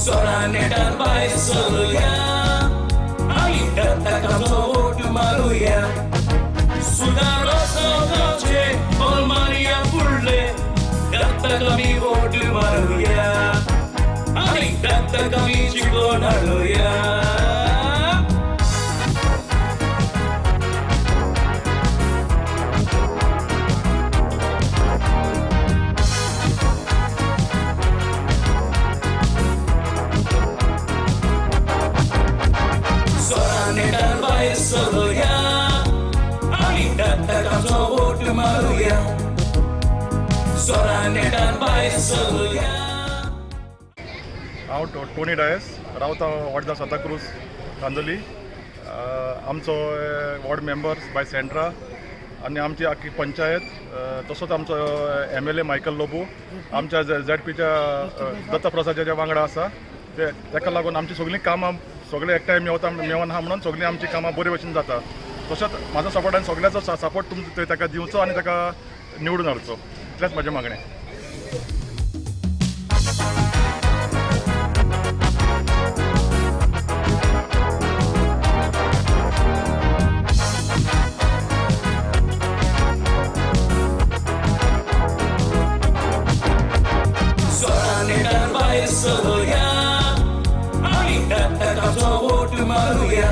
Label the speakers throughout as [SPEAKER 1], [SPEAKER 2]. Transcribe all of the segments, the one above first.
[SPEAKER 1] सोरा नेटान भायर सरुया आनी दत्ताक आमचो वोट मारुया. सुदारो गांवचे बोल मारुया फुडले, दत्ताक आमी वोट मारुया आनी दत्ताक आमी जिखोवन हाडुया. सोरा नेटान भायर सरुया आनी दत्ताक आमचो वोट मारुया. सोरा नेटान भायर सरुया.
[SPEAKER 2] हांव टोनी डायस, रावता वॉर्ड सांताक्रूज, कांदोली. आमचो वॉर्ड मेंबर्स बाय सेंट्रा आनी आमची आख्खी पंचायत, तसोच आमचो एमएलए मायकल लोबो आमच्या झेडपीच्या दत्तप्रसादाच्या वांगडा आसा. ते ताका लागून आमची सगळीं कामां सगळें एकठांय मेवता मेवना आहा म्हणून सगळीं आमची कामां बरे भशेन जाता. तशेंच म्हाजो सपोर्ट आनी सगळ्याचो सपोर्ट तुमचो ताका दिवचो आनी ताका निवडून हाडचो, इतलेंच म्हाजें मागणें.
[SPEAKER 1] सोरा नेटान भायर सरुया आनी दत्ताक आमचो वोट मारुया.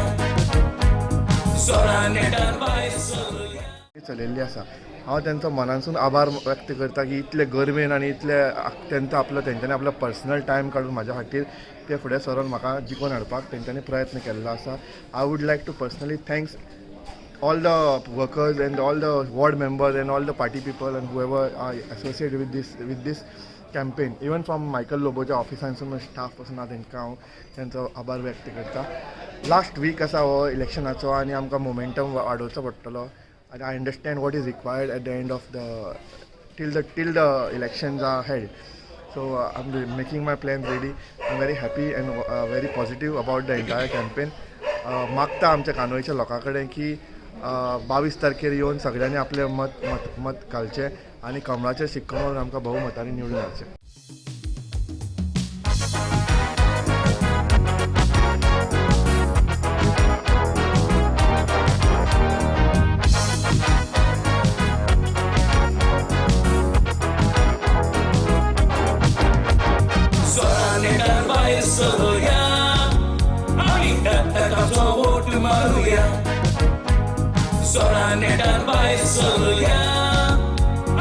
[SPEAKER 1] सोरा नेटान भायर सरुया.
[SPEAKER 3] चलयल्ली आसा. हांव तेंचो मनानसून आभार व्यक्त करता की इतले गर्मेन आनी इतले तेंचो आपलो तेंच्यांनी आपलो पर्सनल टायम काडून म्हाज्या खातीर ते फुडें सरोन म्हाका जिखोवन हाडपाक तेंच्यांनी प्रयत्न केल्लो आसा. I would like to personally thanks all the workers and all the ward members and all the party people and whoever are associated with this campaign. Even from Michael लोबोच्या ऑफिसांसून स्टाफ पासून हांव तेंकां हांव तेंचो आभार व्यक्त करता. लास्ट वीक आसा हो इलेक्शनाचो आनी आमकां मोमेंटम वाडोवचो पडटलो आनी I understand what is required at the end of the till the elections are held. So I'm making my plans ready. I'm very happy and very positive about the entire campaign. मागता आमच्या कांदोळच्या लोकां कडेन की 22 तारखेर येवन सगळ्यांनी आपलें मत मत मत घालचें आनी कमळाचें शिक्को मारून आमकां बहुमतांनी निवडून हाडचें.
[SPEAKER 1] सोरा नेटान भायर सरुया आनी दत्ताक आमचो वोट मारुया. सोरा नेटान भायर सरुया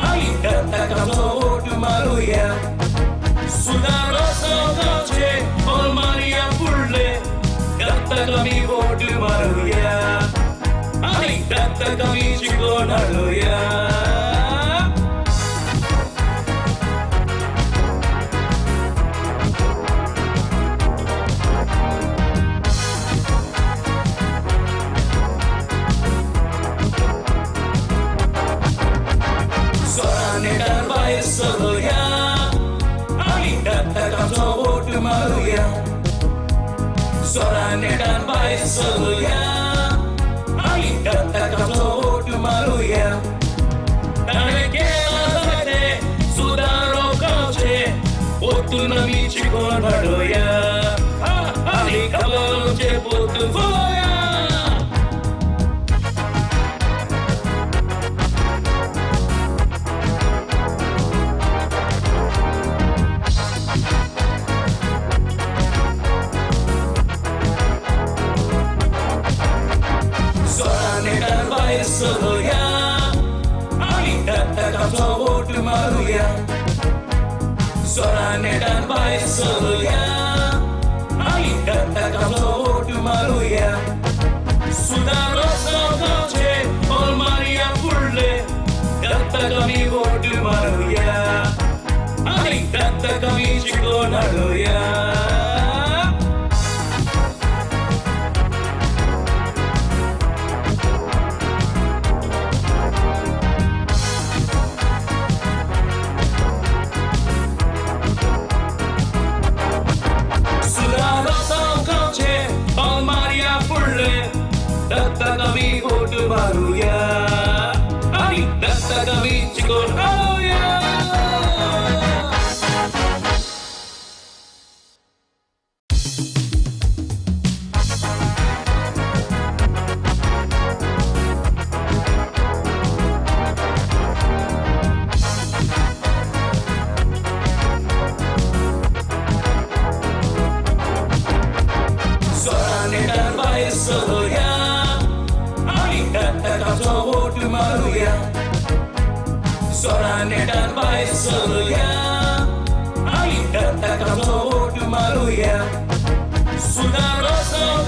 [SPEAKER 1] आनी दत्ताक आमचो वोट मारुया. सुदारो गांवचे बोल मारुया फुडले, दत्ताक आमी वोट मारुया आनी दत्ताक आमी जिखोवन हाडुया. सोरा नेटान भायर सरुया आनी दत्ताक आमचो वोट मारुया. सोरा नेटान भायर सरुया आनी दत्ताक आमचो वोट मारुया. ताणें केलां जायते सुदारो गांवचे, पोतून आमी जिखोवन हाडुया आनी कमलचे पोतून फुलोया. सोरा नेटान भायर सरुया आनी दत्ताक आमचो वोट मारुया. सोरा नेटान भायर सरुया आनी दत्ताक आमचो वोट मारुया. सुदारो गांवचे बोल मारुया फुडले, दत्ताक आमी वोट मारुया आनी दत्ताक आमी जिखोवन हाडुया. सुदारो गांवचे बोल मारुया फुडले, दत्ताक आमी वोट मारुया आनी दत्ताक आमी जिखोवन हाडुया. सोरा नेटान भायर सरुया आनी दत्ताक आमचो वोट मारुया. सुदारो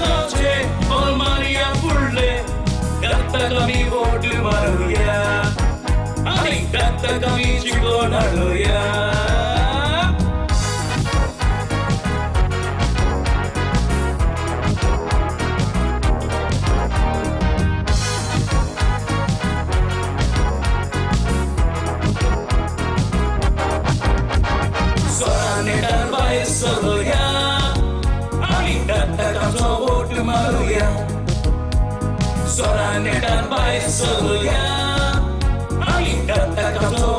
[SPEAKER 1] गांवचे बोल मारुया फुडले, दत्ताक आमी वोट मारुया आनी दत्ताक आमी जिखोवन हाडुया. सोरा नेटान भायर सरुया आनी दत्ताक आमचो वोट मारुया. सोरा नेटान भायर सरुया आनी दत्ताक आमचो